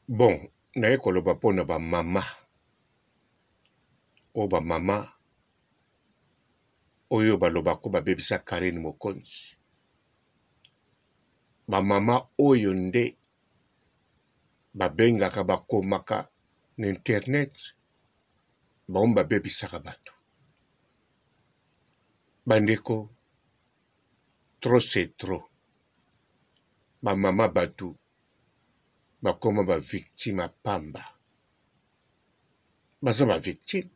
Bon, naye koloba mpo na ba mama oyo ba mama oyo balobako babebisa Carine Mokonzi. Ba mama oyo nde babengaka bakomaka na internet bango babebisaka bato. Bandeko trop c'est trop ba mama batu bakoma ba victime ya pamba baza ba victime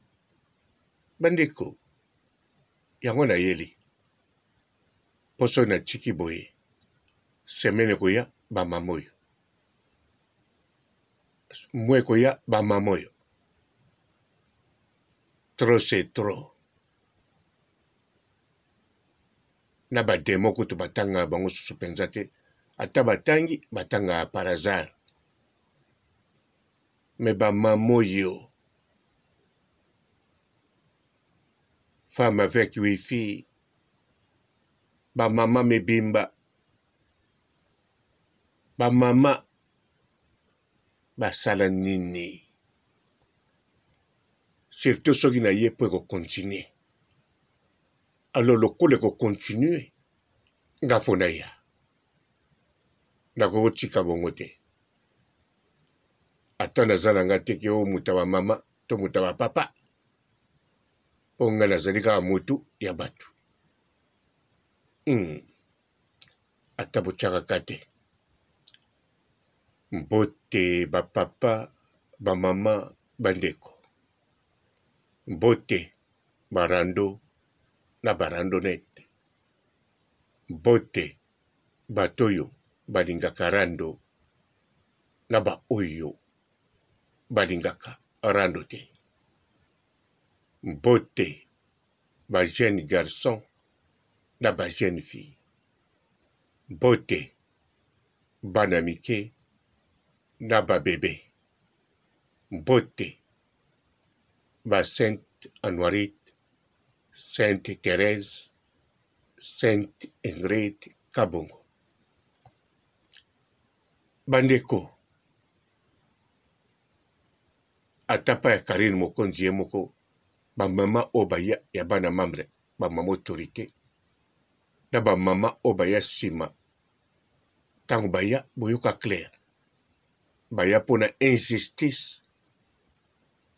bandeko yango nayeli mpo soki natiki boye semaine ekoya ba mama oyo mois ekoya ba mama oyo trop c'est trop na ba demon kutu batangaka bango susu mpenza te ata batangi batangaka par hasard me bamamoyo femme avec wifi bamama mibimba bamama basala nini surtout soki na ye mpo ekokontinue alors lokola ekokontinue nga fo naya nakoki kotika bongo te ata naza na nga te ke oyo moto ya bamama to moto ya bapapa mpo nga nazali kaka motu ya bato hmm. Ata botiaka ka te. Mbote ba papa, ba mama, ba ndeko. Mbote ba rando na ba randonnette. Mbote bato oyo balingaka rando na ba oyo balingaka rando te. Mbote ba jeunes garçons na ba jeunes filles. Mbote bana mike na ba bebe. Mbote ba Sainte Anuarite, Sainte Therèse, Sainte Ingrid Kabongo. Bandeko, ata pa ya Carine Mokonzi ye moko ba mama oyo baya ya bana membre ba mama autorite na ba mama oyo baya nsima ntango baya boyoka claire baya mpona injustice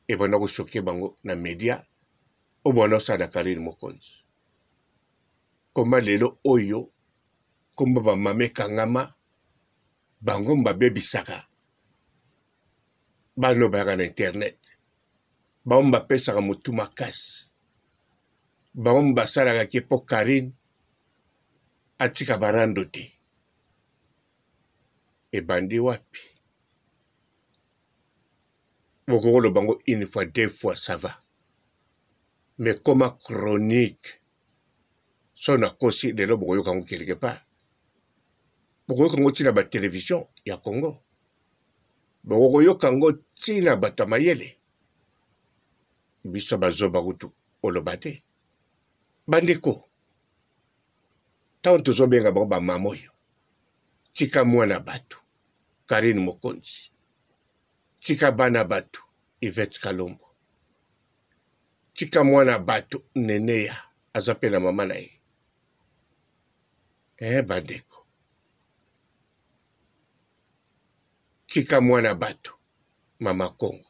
ebanda kochoke bango na media oyo banda kosala na Carine Mokonzi koma lelo oyo komba bamama ekangama bango babebisaka bana oyo bayaka na internet bango bapesaka motu makasi bango basalaka ke mpo Carine atika barando te ebandi wapi bokoki koloba yango une fois deux fois ça va mais koma chronique so nakosi lelo bokoyoka yango quelque part bokoyoka yango ntina ba television ya Congo bokokoyoka yango ntina bato ya mayele biso bazoba kutu oloba te bandeko ntango tozobenga bango bamama oyo tika mwana bato Karine Mokonzi tika bana bato Yvette Kalombo tika mwana bato Neneya aza mpe na mama na ye eh bandeko tika mwana bato mama Kongo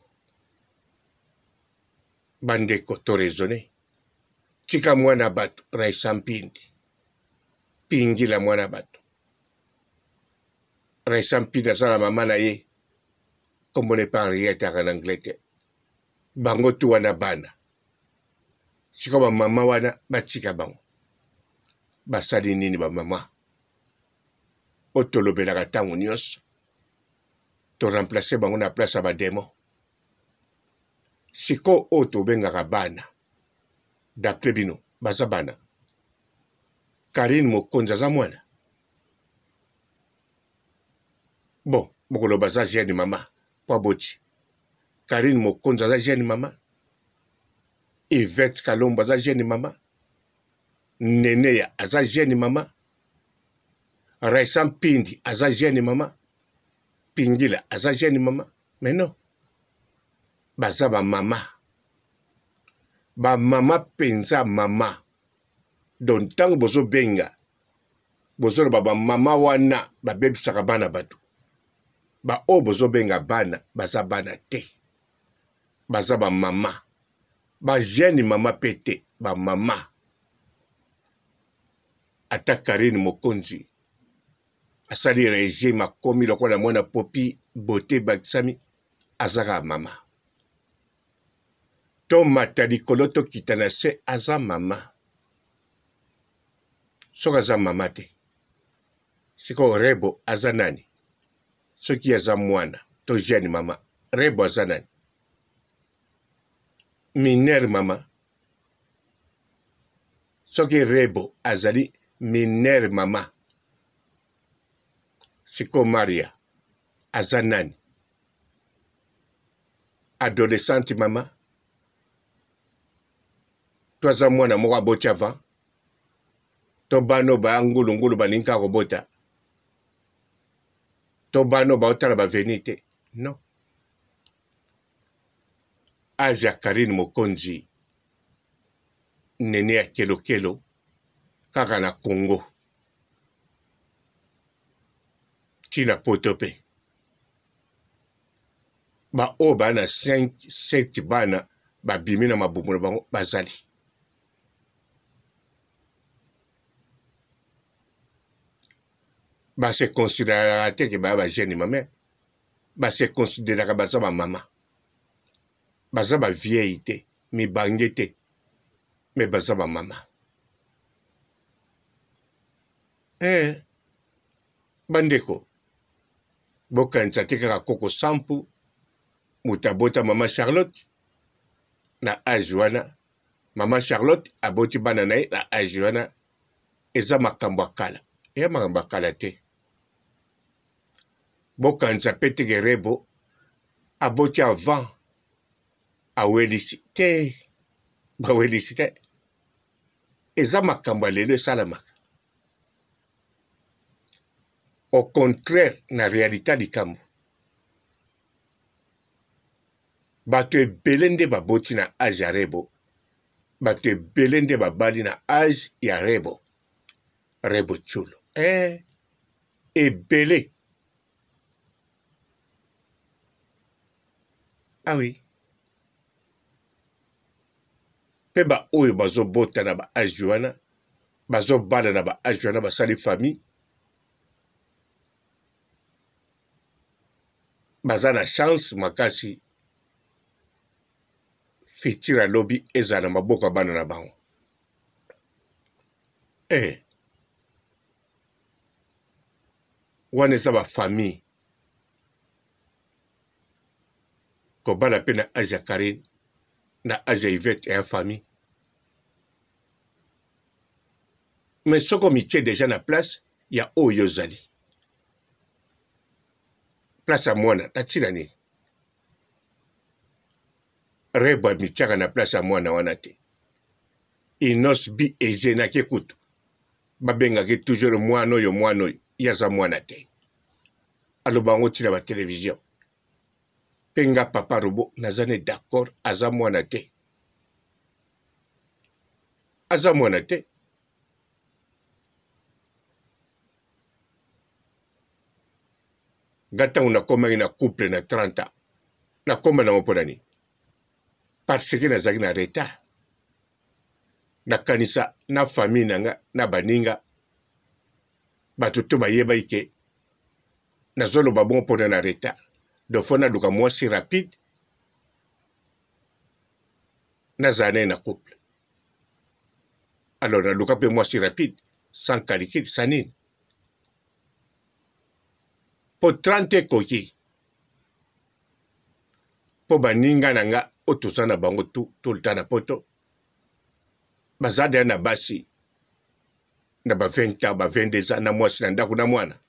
bandeko to raisonne tika mwana bato Raissa Mpindi pingila mwana bato Raissa Mpindi aza na mama na ye kombo na ye pe Henriette aka na Angleterre bango tu wana bana sika ba mama wana batika bango basali nini ba mama oyo tolobelaka ntango nyonso to remplacer bango na place ya ba demon sikoyo oyo tobengaka bana d'après bino baza bana Carine Mokonzi aza mwana bon bokoloba aza jeune mama po aboti Carine Mokonzi aza jeune mama Yvette Kalombo aza jeune mama Neneya aza jeune mama Raissa Mpindi aza jeune mama. Pingila aza jeune mama mais non baza ba mama ba mama penza mama donc ntango bozobenga bozoloba ba mama wana babebisaka bana bato baoyo bozobenga bana baza bana te baza ba mama ba jeune mama pe te ba mama ata Carine Mokonzi asali regime akomi lokola mwana popi beaute ebakisami aza kaka mama tomata likolo tokita na se aza mama soki aza mama te sikoyo rebo aza nani soki aza mwana to jeune mama rebo aza nani mineur mama soki rebo azali mineur mama sikoyo maria aza nani adolescente mama to aza mwana moko aboti avant to bana oyo baya ngulungulu balingi kaka kobota to bana oyo baotala baveni te non age ya Carine Mokonzi nene ya kelokelo kaka na Congo ti na poto pe ba oyo ba na 5 7 bana babimi na mabumu na bango bazali ba se consideraka te ke baya ba jeune mame ba se consideraka baza ba mama baza ba vieille te mibange te me baza ba mama eh bandeko bokanisa te kaka koko sampu moto abota mama charlotte na age wana mama charlotte aboti bana na ye na age wana eza makambo ya kala eya makambo ya kala te Bokanisa pe te ke Rebo aboti avant awelisi te, bawelisi te. Eza makambo ya lelo esalamaka. Au contraire na realite ya likambo bato ebele nde baboti na age ya Rebo, bato ebele nde babali na age ya Rebo. Rebo Tsholo eh ebele ah oui mpe baoyo bazobota na ba age wana bazobala na ba age wana basali famille baza na chance makasi futur ya lobi ezala na maboko ya bana na bango eh wana eza ba famille kobala mpe na age ya Carine na age ya Yvette ya famille mais soki omitie deja na place ya oyo ozali place ya mwana na ntina nini rebo amitiaka na place ya mwana wana te Innoss'B egenaki kutu babengaki toujours mwana oyo mwana oyo ye aza mwana te aloba yango ntina ba television mpe nga papa robo naza ne d'accord aza mwana te aza mwana te nga ntango nakomaki na couple na 30 ans nakoma nango mpo na nini parce que nazalaki na retard nakanisa na famille na nga na baninga bato to bayebaki ke nazoloba bongo mpona na retard donc fo naluka mwasi rapide nazala naye na couple alors naluka mpe mwasi rapide sans calcul sans nini mpo 30 ekoki mpo baninga na nga oyo toza na bango tout tout le temps na poto baza deja na basi na ba 20 ans ba 22 ans na mwasi na ndako na mwana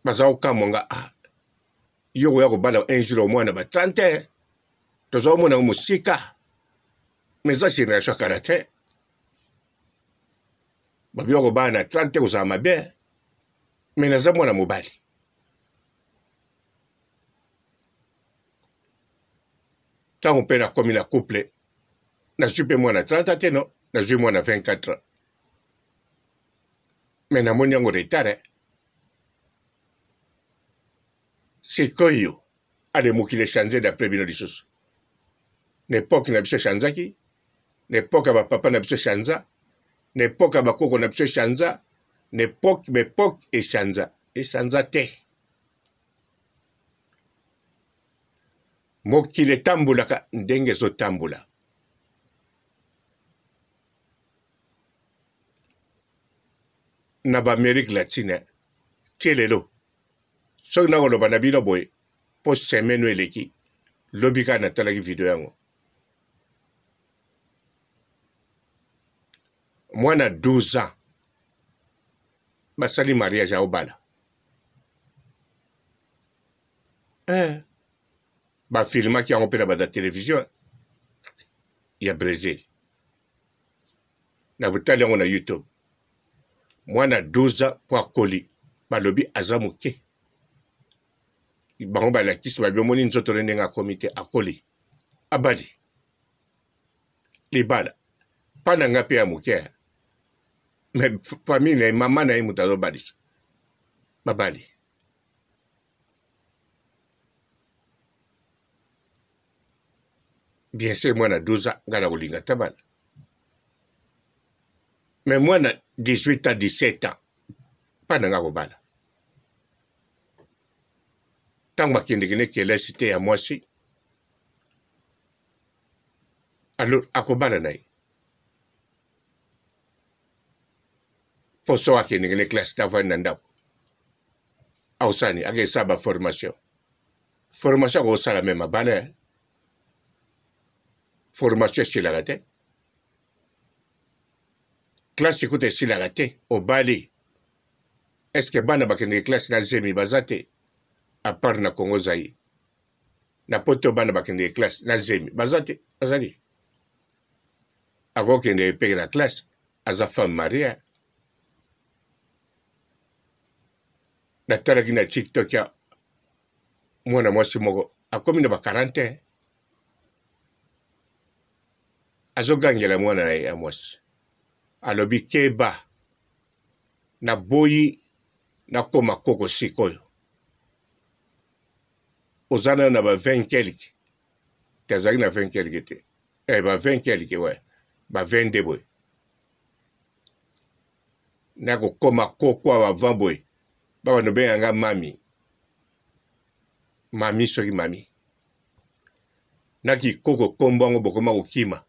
baza kokamwa nga ah, yo koya kobala un jour omwana ba 30 ans toza komona yango mosika mais eza génération ya kala te babi kobala na 30 kozala mabe. Me naza mwana mobali. Ntango mpe nakomi na couple, nazwi mpe mwana 30 te no, nazwi mwana 24 ans. Me namoni yango retard. Eh? Sikoyo, ale mokili echange d'après bino lisusu. Na epoque na biso echanzaki, na epoque ya bapapa na biso echanza, na epoque ya bakoko na biso echanza, na epoque ba epoque echanza, echanza te. Mokili etambolaka ndenge ezotambola. Na ba Amerique latine tie lelo soki nakoloba na bino boye mpo semaine oyo eleki lobi kaka natalaki video yango mwana 12 ans basali mariage aobala eh. Bafilmaki yango mpe na bata television ya Brésil. Na botali yango na YouTube. Mwana 12 ans mpo akoli, balobi aza moke. Bango balakisi babi omoni nzoto na ndenge akomi te, akoli. Abali. Libala. Mpa na nga mpe ya moke. Mais famille na ye, mama na ye moto azobalisa. Babali. Bien sûr mwana 12 ans ngai nakolinga te bana mais mwana 18 ans 17 ans mpa na ngai akobala ntango bakendeke ne kelasi te ya mwasi alors akobala na ye mpo soki akendeke ne classe te avandi na ndako akosala nini akesala ba formation formation akosala me mabala eh. formation esilaka te classe kuta esilaka te obali estce bana bakendeke classe na zemi baza te apart na congo zaire na poto bana bakendeke classe na zemi baza te azali akokende epeke na classe aza femme marie natalaki na tiktok ya mwana mwasi moko akomi na ba 40 azogangela mwana na ye ya mwasi alobi keba naboyi nakoma koko sikoyo oza nano na ba 20 quelque te azalaki na 20 quelque te eh, ba 20 quelque we ba 22 boye nakokoma koko awa avant boye babanda obenga nga mami mami soki mami na kikoko kombo yango bokoma kokima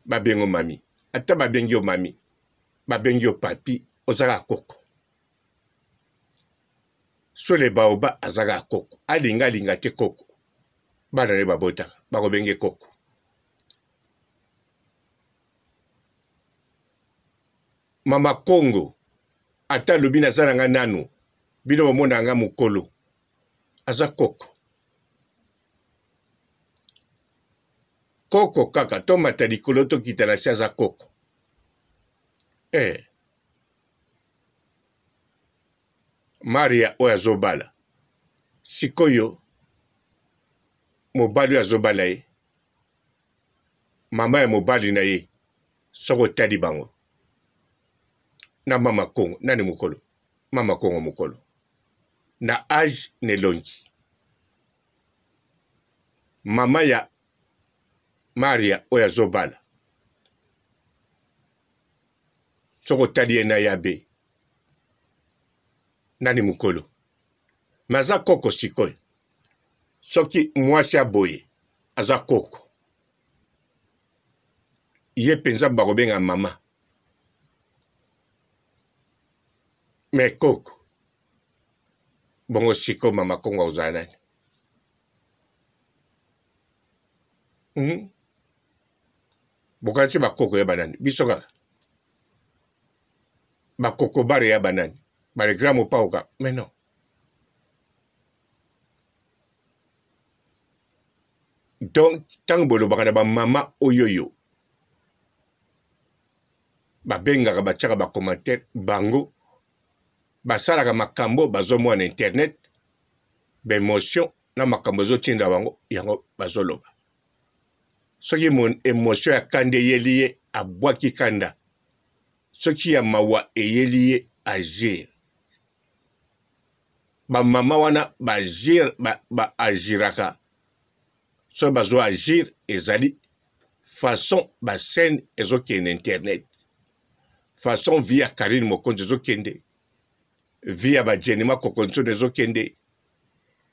babengo mami ata babengi yo mami babengi yo papi ozalaka koko sole baoba azalaka koko alinga alinga te koko bana naye babotaka bakobenge koko Mama Kongo ata alobi naza na nga nanu bino bomona nga mukolo aza koko koko kaka tomata likolo tokita na se aza koko eh. Maria oyo azobala sikoyo mobali oyo azobala ye mama ya mobali na ye soki otali bango na mama kongo nani mokolo mama kongo mokolo na age na elongi mama ya maria oyo azobala soki otali ye na yabe nani mokolo me aza koko sikoyo soki mwasi aboye aza koko ye mpenza bakobenga mama me koko bongo siko mama kongo akozala nani hmm? bokanisi bakoko ya banani biso kaka bakoko bare ya banani bale grand mopao kaka mais non Donc ntango bolobaka na bamama oyoyo babengaka batiaka bacommentaire bango Basalaka makambo bazomona na internet, ba emotion na makambo ezotinda bango yango bazoloba. Soki emotion ya kanda eyeli ye abwaki kanda, soki ya mawa eyeli ye agir. Ba mama wana ba agir ba, ba agiraka soki bazo agir ezali façon ba scène ezokende internet façon vie ya Carine Mokonzi ezokende vie ya ba Jenny Makokonsono ezokende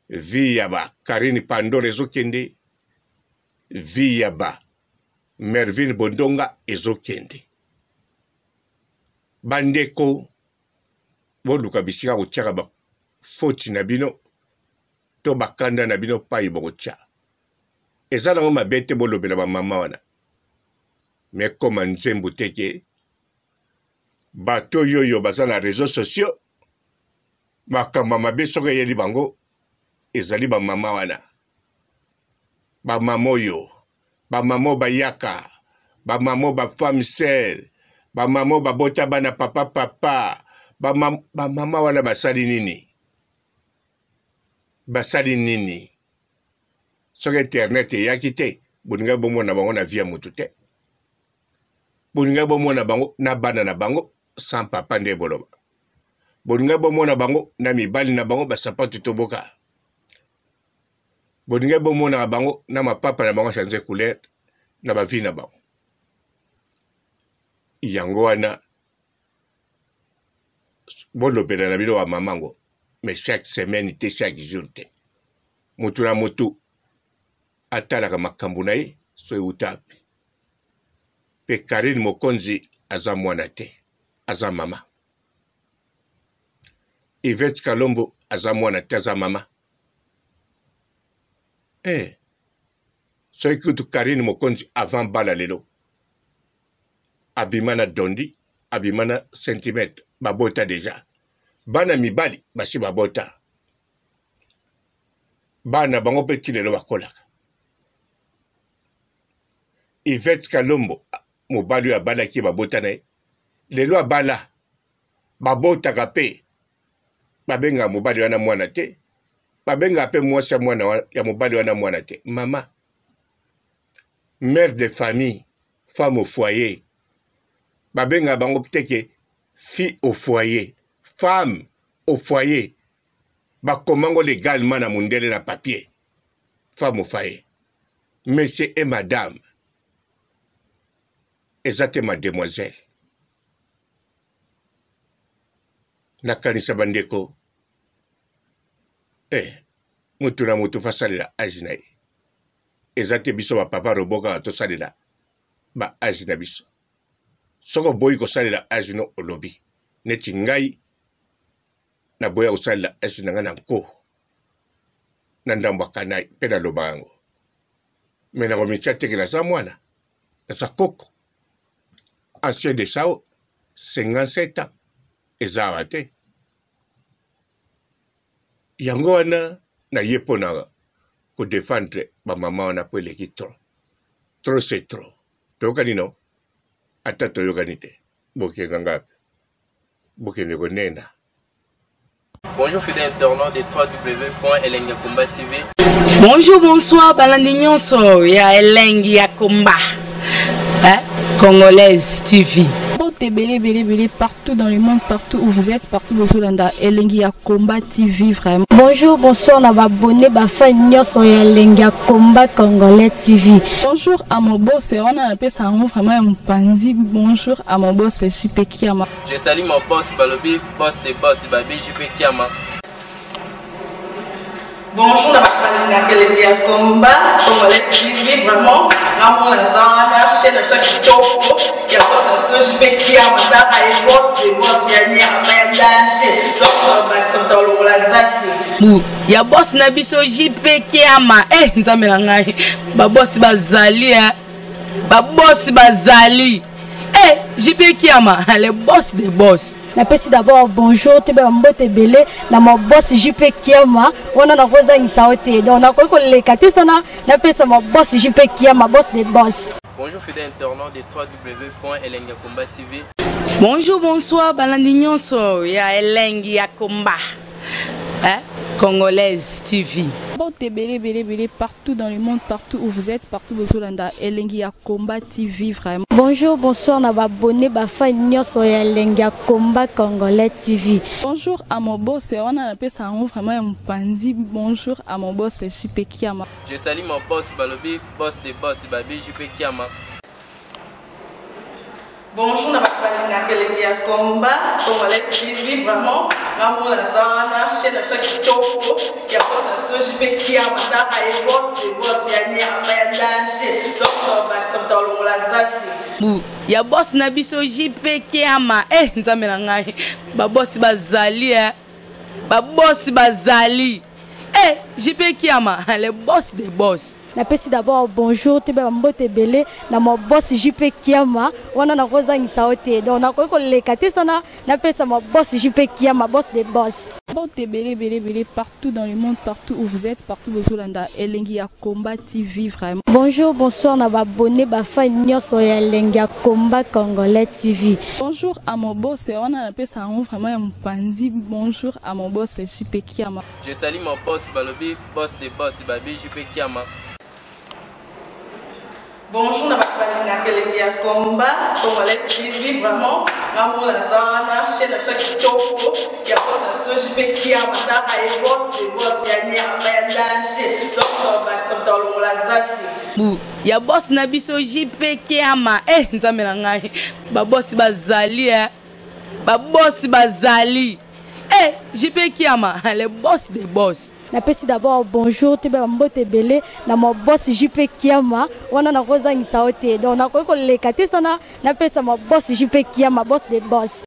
vie ya ba Carine Pandora ezokende vie ya ba Mervine Bondonga ezokende bandeko boluka bisika kotiaka ba foti na bino to bakanda na bino pai bokotia eza nango mabe te bolobela ba mama wana me koma nzembo te ke bato oyo oyo baza na réseau sociaux makambo ya mabe soki eyeli bango ezali bamama wana bamama oyo bamama oyo bayaka bamama oyo bafemme sele bamama oyo babota bana papa papa bamama wana basali nini basali nini soki internet eyaki te bolingaki bomona bango na vie ya motu te bolingaki bomona bango na bana na bango sans papa nde boloba bolingaki bomona bango na mibali na bango basapatu toboka bolingaki bomonaka bango na mapapa na bango change couleur na bavi na bango yango wana bolobela na bino ba mama ngo mais chaque semaine te chaque jour te mutu na mutu atalaka makambo na ye so ewuta wapi pe Carine Mokonzi aza mwana te aza mama Yvette Kalombo aza mwana te aza mama eh soki kutu Carine Mokonzi avant bala lelo abima na dondi abima na centimetre babota deja bana mibali basi babota bana bango mpe ti lelo bakolaka Yvette Kalombo mobali oyo abalaki babota na ye lelo abala babotaka mpe babengaka mobali wana mwana te babengaka mpe mwasi ya mwana ya mobali wana mwana te mama mère de famille femme au foyer babengaka bango te ke fille au foyer femme au foyer bakoma ngo legalement na mundele na papier femme au foyer monsieur et madame eza te mademoiselle nakanisa bandeko eh, moto na moto fasalela age na ye eza te biso ba papa robot kaka tosalela ba age na biso soki oboyi kosalela age no olobi neti ngai naboya kosalela age na ngai na nko na ndambo ya kanai mpe naloba yango me nakomitya teke naza mwana naza koko ancien de sao 57 ans eza awa te Yango wana na ye pona ko defendre ba mama wana po eleki trop. Trop c'est trop. Toyokani no? Ata toyokani te. Bokenda ngapi? Bokende konena. Bonjour fidèles internautes de www.elengiyakomba TV. Bonjour, bonsoir, balandi nyonso ya Elengi ya Komba. Hein? Congolaise TV. Mbote ebele ebele ebele partout dans le monde partout où vous êtes partout bozolanda elengi ya combat TV vraiment. Bonjour bonsoir na ba abonné ba fan nyonso ya elengi ya combat congolais TV. Bonjour à mon boss wana napesa yango vraiment ya mopanzi bonjour à mon boss JP Kiama. Je salue mon boss balobi boss de boss babi JP Kiama. Bonjour na bato balingaka elengi ya combat congolais TV vraiment ngamona naza wana chaîne na biso ya kitoko ya boss na biso JP Kiama tala ye boss de boss ya nyama ya danger donc bakisa moto alongola zaki bu ya boss na biso JP Kiama eh nzambe na ngai ba boss bazali eh ba boss bazali eh JP Kiama le boss de boss napesi d'abord bonjour toyeba mbote ebele na ma boss jp kiama wana nakozangisa yo te donc nakoki koleka te sana napesa ma boss jp kiama boss de boss Bonjour fidèles internautes de www.elengakomba TV. Bonjour, bonsoir, balandi nyonso ya elengi ya combat. Hein? Congolaise TV. Mbote ebele ebele ebele partout dans le monde, partout où vous êtes, partout bozolanda elengi ya combat TV vraiment. Bonjour, bonsoir na ba abonné ba fan nyonso ya elengi ya combat congolais TV. Bonjour à mon boss, wana napesa yango vraiment ya mopanzi. Bonjour à mon boss JP Kiama. Je salue mon boss balobi boss de boss babi JP Kiama. Bonjour na bato balingaka elengi ya combat congolais TV vraiment ngamona naza wana chaîne na biso ya kitoko ya boss na biso JP Kiama taka ye boss de boss ya nyama ya danger donc bakisa moto alongola zaki bu ya boss na biso JP Kiama eh nzambe na ngai ba boss bazali eh ba boss bazali eh JP Kiama le boss des boss. Napesi d'abord bonjour toyeba ba mbote ebele na ma boss JP Kiama wana nakozangisa yo te donc nakoki koleka te sana napesa ma boss JP Kiama boss des boss. Mbote ebele ebele ebele partout dans le monde, partout où vous êtes, partout bozolanda elengi ya combat TV vraiment. Bonjour, bonsoir na ba abonné ba fan nyonso ya elengi ya combat congolais TV. Bonjour à mon boss wana napesa yango vraiment ya mopanzi. Bonjour à mon boss JP Kiama. Je salue mon boss balobi boss de boss babi JP Kiama. Bonjour na bato balingaka elengi ya combat congolais TV vraiment ngamona naza wana chaîne na biso ya kitoko ya boss na biso JP Kiama taka ye boss de boss ya nyama ya danger donc bakisa moto alongola zaki bu ya boss na biso JP Kiama eh nzambe na ngai ba boss bazali eh ba boss bazali eh JP Kiama le boss des boss. Napesi d'abord bonjour toyeba ba mbote ebele na ma boss JP Kiama wana nakozangisa yo te donc nakoki koleka te sana napesa ma boss JP Kiama boss des boss.